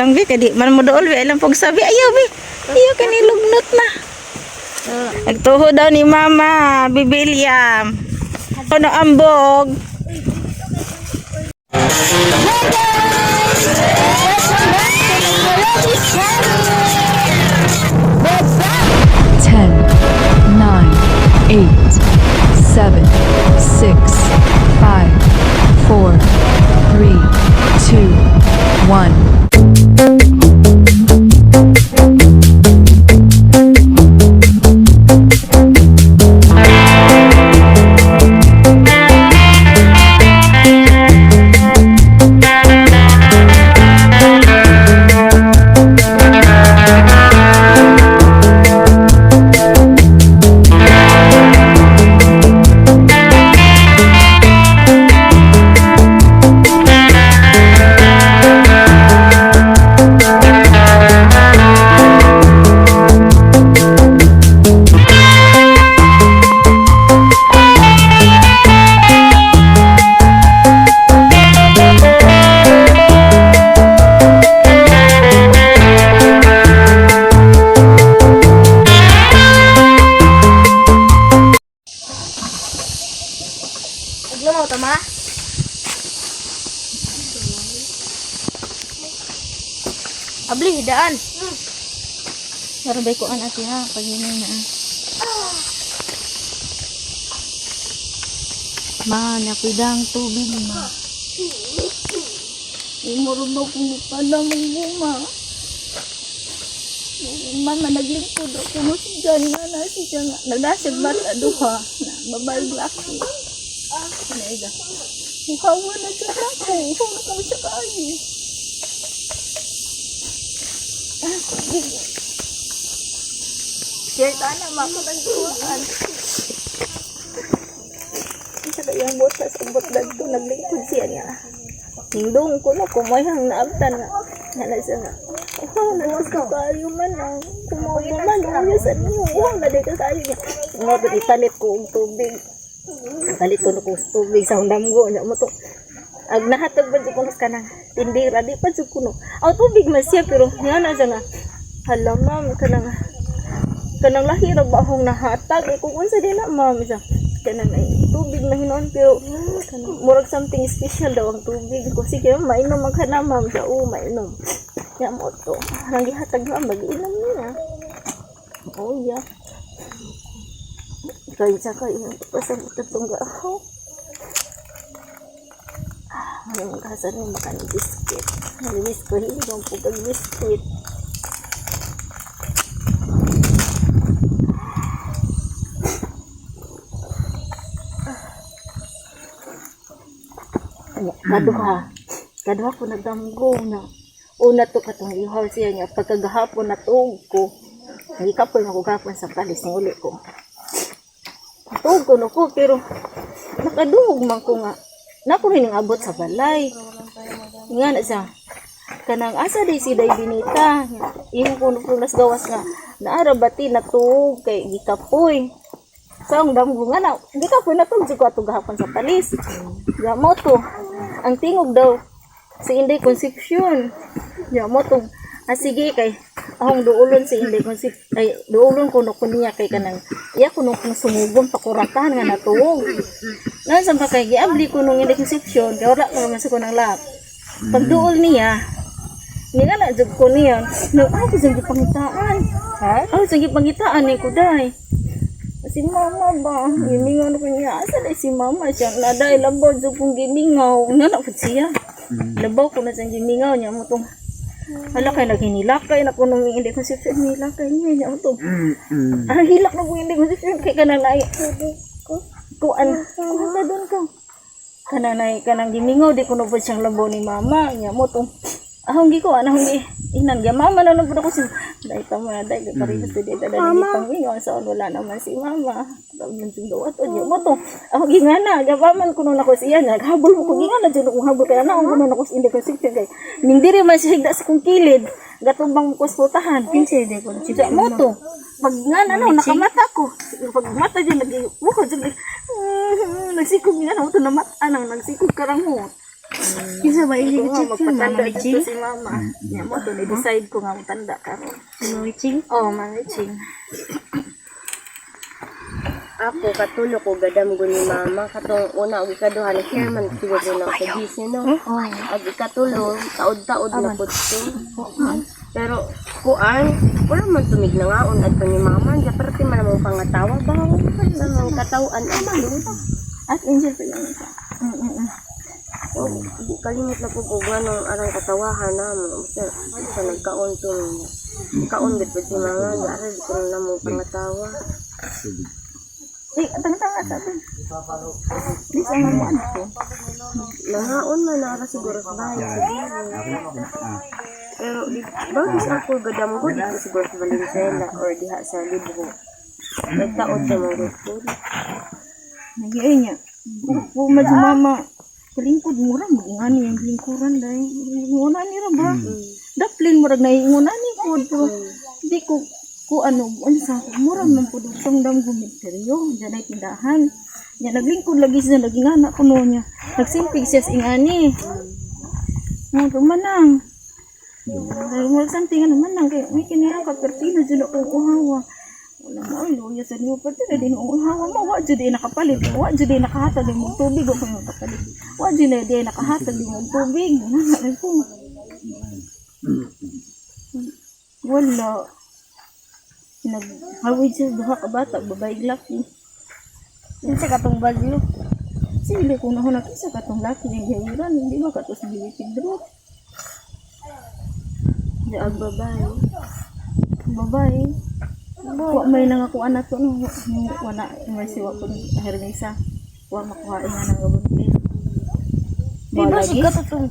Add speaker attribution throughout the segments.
Speaker 1: Lang bi kay di man mo dool bi ilang pagsabi ayaw bi. Ayaw kani lugnot na. Nagtuho daw ni Mama, Bibilyam. Ano ambog?
Speaker 2: Hi guys! Welcome back to my Melody channel! What's up?
Speaker 3: 10, 9, 8, 7, 6, 5, 4, 3, 2, 1.
Speaker 2: Naglumaw tama? Abli, hidaan.
Speaker 1: Meron ba kuan ate ha? Pag-inay na ah. Ma, nakwidang tubig ma. Imuro ba kung pala mong buma? Mama, naglingkod ako mo si John nga na si John nga. Nagdasig bata duha na babae laki. Naiga. Mukawa na siya ako. Uhaw na ko siya kaayo. Ah, tubig. Kaya tana, makakantuan. Isa kayang botas, abot dagto, naglingkod siya niya. Hindong ko no, kumayang naabtan nga. Nga na siya nga. Oh, na siya kayo man ang kumawa man, uya sa niyo. Oh, na di ka kayo niya. Nga, to, ipalit ko og tubig. Palit ko na ko og tubig sa hundamgo. Nya mo to. Ag nahatag ba jud ko ka nang tindira di pa jud ko no. Aw tubig man siya pero nga na siya nga. Hala ma'am kanang kanang lahi ra ba akong nahatag eh, kung unsa din na ma'am siya kanang ay tubig na hinon pero kanang murag something special daw ang tubig ko sige ma'am, mainom man ka na ma'am siya oo mainom ya mo to nang gihatag ma'am magiinom niya oh yeah kay sa kay pasang itong gaho. Ah, may mga kasan ni makan biscuit. Nalinis ko hindi ko pugag biscuit. Anya, kaduha. Kaduha ko nagdamgo na. Una to katong ihaw siya niya. Pagkagahapon natuog ko. Nagikapoy na ko gahapon sa palis ng uli ko. Tuog ko no ko pero nakadungog man ko nga. Nako rin ang abot sa balay. Nga na siya. Kanang asa day si Day Binita. Imo ko no nas gawas nga. Naara bati natuog kay gikapoy. Sa ang damgo nga na, gikapoy na tuog jud ko ato gahapon sa palis. Ya mo to. Ang tingog daw si Inday Concepcion. Ya mo to. Ah, sige kay ahong duulon si Inday Concepcion ay duulon ko no niya kay kanang iya ko no kung sumugong pakuratan nga natuog. Nasa ba kay giabli ko nung Inday Concepcion kay wala ko man sa ko ng lap. Pagduol niya, niya na jud ko niya. No, ako sa gipangitaan.
Speaker 2: Ha?
Speaker 1: Ako sa gipangitaan ni ko day. Si mama ba? Gimingaw na ko niya. Asa na si mama siya? Naday, labaw jud kong gimingaw. Nga na po siya. Labaw ko na siyang gimingaw niya mo tong. Hala kay naghinilakay na ko nung hindi ko siya hinilakay niya niya mo tong. Ah, hilak na ko hindi ko siya kay kanang nai. Kuan, kuan ka doon ka. Kanang nai kanang gimingaw di ko na po siyang labaw ni mama niya mo tong. Ahong gi ko anong gi inan gi mama na lang po ako si dai ta mo na dai kay parehas di dai mama pangmingaw sa wala naman si mama. Tawag jud daw ato niya mo to. Ako gingana gabaman kuno nako siya naghabol mo ko gingana jud ko habol kay ana kuno nako hindi ko sikyo kay ning diri man siya higda sa kong kilid gatubang ko sa putahan.
Speaker 2: Kinsa di ko
Speaker 1: Siya mo to. Pag nga na no, nakamata ko. Pag mata dyan, nag ko dyan, nagsikog nga na, ito na mata nang nagsikog karang mo.
Speaker 2: Isa ba
Speaker 1: Ko nga
Speaker 2: i-check
Speaker 1: magpatanda
Speaker 2: Mama
Speaker 1: dito
Speaker 2: Ching?
Speaker 1: si mama. Nya mo to ni-decide ko nga motanda karon.
Speaker 2: Mama Ching?
Speaker 1: Oh, mama Ching.
Speaker 4: Ako katulo ko gadamgo ni mama katong una ug ikaduha na chairman siguro na sa GC no. Ag ikatulo taod-taod na pud to. Pero kuan wala man tumig na ngaon adto ni mama diya perti man among pangatawa ba wala man kataw-an ama no.
Speaker 1: At Angel pa yun isa.
Speaker 4: O, di kalimot na pud og nganong arang katawahan na mo basta basta nagkaon to kaon gid pud si mama diya ara di ko na mo pangatawa.
Speaker 1: Eh, tanga-tanga sa atin. Di sa mga ano ko.
Speaker 4: Nangaon man ara siguro sa bahay siguro. Pero di bagis ako gadamgo dito siguro sa Valenzuela or diha sa Libro. Nagtaod sa mga gusto.
Speaker 1: Nagyay niya. Kung si mama, kalingkod mura, mag-ingani yung lingkuran dahil. Inguna ni ra ba? Daplin murag na inguna ni ko. Pero di ko, ko ano, ano sa ako, mura man po dutong dam gumisteryo. Diyan ay tindahan. Niya, naglingkod lagi siya, nagingana ko no niya. Nagsimpig siya sa ingani. Mga tumanang. Ay, murag something ano man lang kay may kinahanglan ka perpino jud akong uhawa. Wala mo ay luya sa niyo pati na din ang uhawa mo wa jud ay nakapalit, wa jud ay nakahatag di mo tubig o kung nakapalit. Wa jud ay di nakahatag di mo tubig. Ano ko. Wala. Naghawid siya duha ka bata, babae laki.
Speaker 2: Unsa katong bagyo?
Speaker 1: Sili kung nahuna kisa katong laki ng gawiran, hindi ba katos bibi Pedro?
Speaker 4: Di ag babae.
Speaker 1: Babae. Wa may nangakuan na to no. Wala may siwa ko hermisa. Wa makuha nga nang gabunti.
Speaker 2: Di ba si katong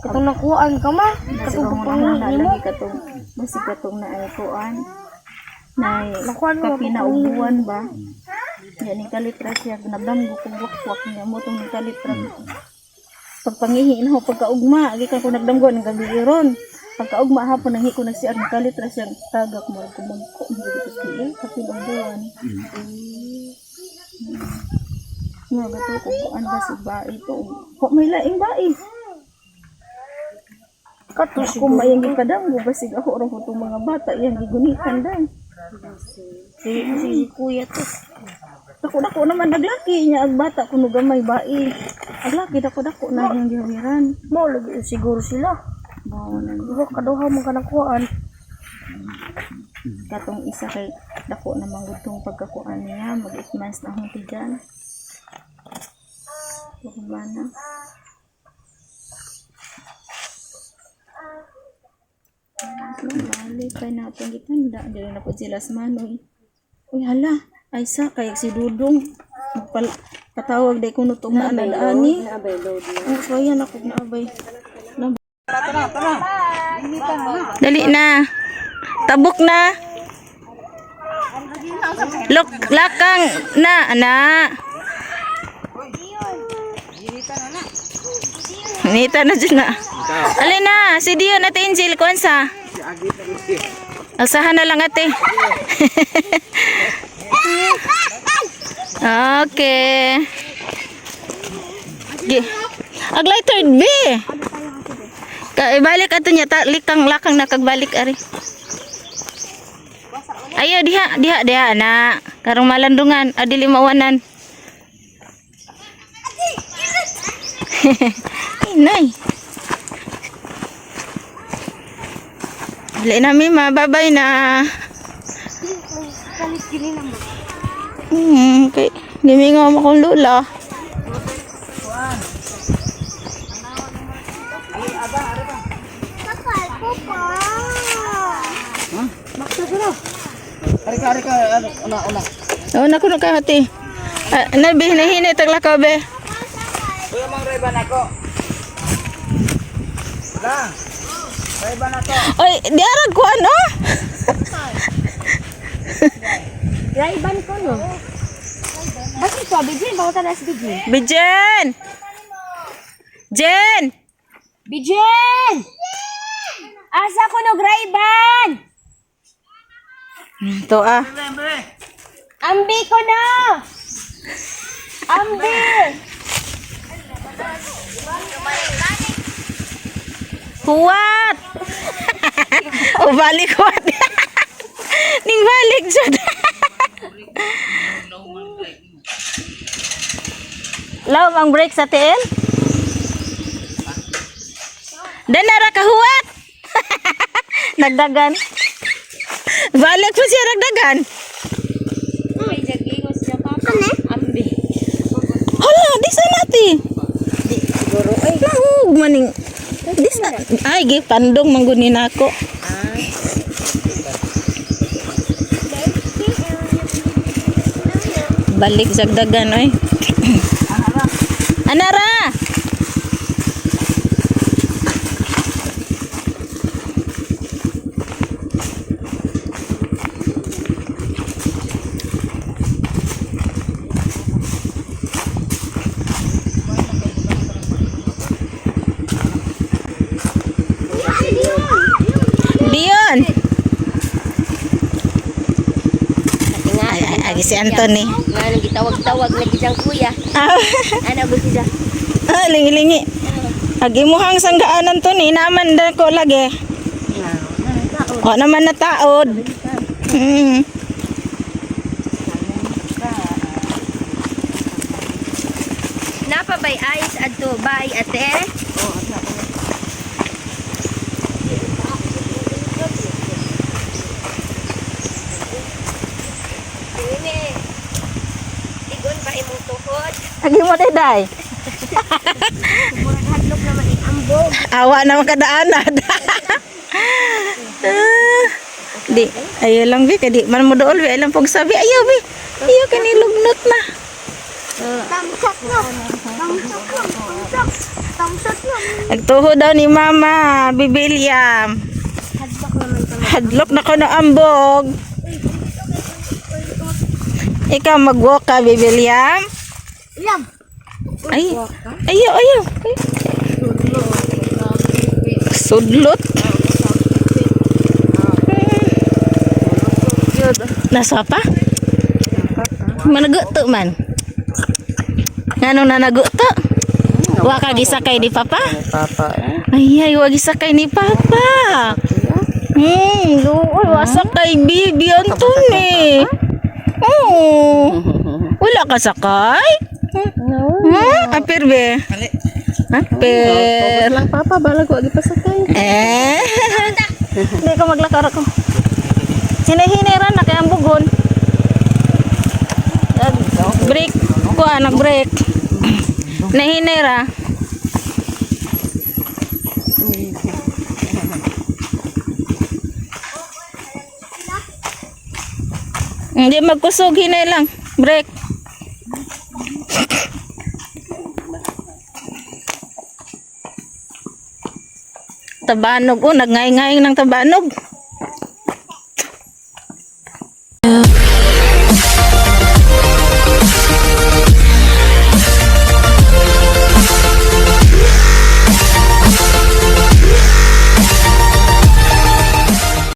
Speaker 2: katong nakuhaan ka ma? Katong
Speaker 1: Katong
Speaker 2: papangi nimo?
Speaker 1: lagi katong basig katong na ay kuan. Na
Speaker 2: Nakuhaan mo
Speaker 1: kapinaubuan ba? Ya ni kalitra siya nabdam ko kung wakwak niya mo tong ni kalitra. Pagpangihi na ho pagkaugma agi ka ko nagdamgo ng gabi ron. Pagkaugma hapon nanghi ko nagsiar ni kalitra siya tagak mo kumagko mo dito siya kapinaubuan. Nga gato ko kuan ba si bae to. Wa may laing bae.
Speaker 2: Kato
Speaker 1: Ako mayang gipadamgo basig ako ra ko tong mga bata iyang gigunitan dai.
Speaker 2: Si si kuya to.
Speaker 1: Dako dako naman naglaki niya ag bata kuno gamay bae. Aglaki dako dako na iyang gihawiran.
Speaker 2: Mo lagi siguro sila.
Speaker 1: Mao na
Speaker 2: Di ba kaduha man ka nakuhaan?
Speaker 1: katong isa kay dako na manggod tong pagkakuan niya mag 8 months na akong tiyan. Mana. Mali pa natin gitanda. Dili na po sila sa manoy. Uy, hala. Ay sa, kay si Dudong. Magpal patawag day kuno tong na ani.
Speaker 4: Naabay load na.
Speaker 1: Oh, so ayan ako naabay. Na
Speaker 5: Dali na. Tabok na. Lok, lakang na, ana. Nita na dyan na. Alin na, si Dion at Angel, kuan sa. Alsahan na lang ate. Okay. Aglay third B. Ka ibalik ato niya ta likang lakang nakagbalik ari. Ayo diha diha diha na karong malandungan adili mawanan. Inay. Dili na mi ma, bye-bye na. Okay. Gimingaw mo kong lula.
Speaker 6: Ari ka, ano, una, una.
Speaker 5: Oo, naku na ka, ate. Ah, nabi, hinahinay, taglakaw, be.
Speaker 6: Kuya mang Rayban ako. Lang. Rayban ako.
Speaker 5: Oy, di arag ko ano?
Speaker 4: Raiban ko no. Basta ito, Bijin, bawal ka na si Bijin.
Speaker 5: Bijen! Jen!
Speaker 4: Bijin! Asa ko no Raiban?
Speaker 5: Ito ah.
Speaker 4: Ambi ko na! Ambi!
Speaker 5: Huwat! O balik huwat. Ning balik jud. Law ang break sa TL? Danara ka huwat. Nagdagan. Balik po siya nagdagan. Hala, di sa nati.
Speaker 4: Siguro ay.
Speaker 5: Nahug maning. Di sa ay gi pandong manggunin ako. Balik jagdagan oy. Anara. Dion. Ay, ay, ay, si Anthony.
Speaker 4: Nga nang gitawag-tawag lagi siyang kuya.
Speaker 5: Ah,
Speaker 4: Ano ba siya?
Speaker 5: ah, lingi-lingi. Ag imuhang sanggaan Anthony, naman da ko lagi. O naman na taod.
Speaker 4: Napabay ayos adto bay ate. Mimi. Tigon ba imong tuhod?
Speaker 5: Agi mo te day.
Speaker 4: Murag hadlok naman ambog.
Speaker 5: Awa naman kadaanan. Ah, di, ayo lang bi, kadi man mo dool bi, alam pong sabi, ayaw bi. Ayaw kani lugnot na.
Speaker 2: Tamsak na. Tamsak na. Tamsak. Tamsak na.
Speaker 5: Nagtuho daw ni Mama, Bibilyam.
Speaker 4: Hadlok naman kami.
Speaker 5: Hadlok na ko na ambog. Ikaw mag-walk ka, Bibilyam.
Speaker 2: Ilam.
Speaker 5: Ay, ayaw, ayaw. Sudlot. Nasa pa? Managuto man. Ngano nanaguto? Wa ka gisakay ni Papa?
Speaker 6: Papa eh.
Speaker 5: Ay, ay, wa gisakay ni Papa. Luoy, wa sakay Bibi Anthony. Oo. Wala ka sakay? Apir be. Apir.
Speaker 6: Lang papa balag wa gipasakay.
Speaker 5: Eh. Hindi ko maglakar ako. Hinahinay ra na kay ang bugon. Break ko anak break. Nahinay ra. Hindi magkusog, hinay lang. Break. Tabanog. Oh, nagngay-ngay ng tabanog.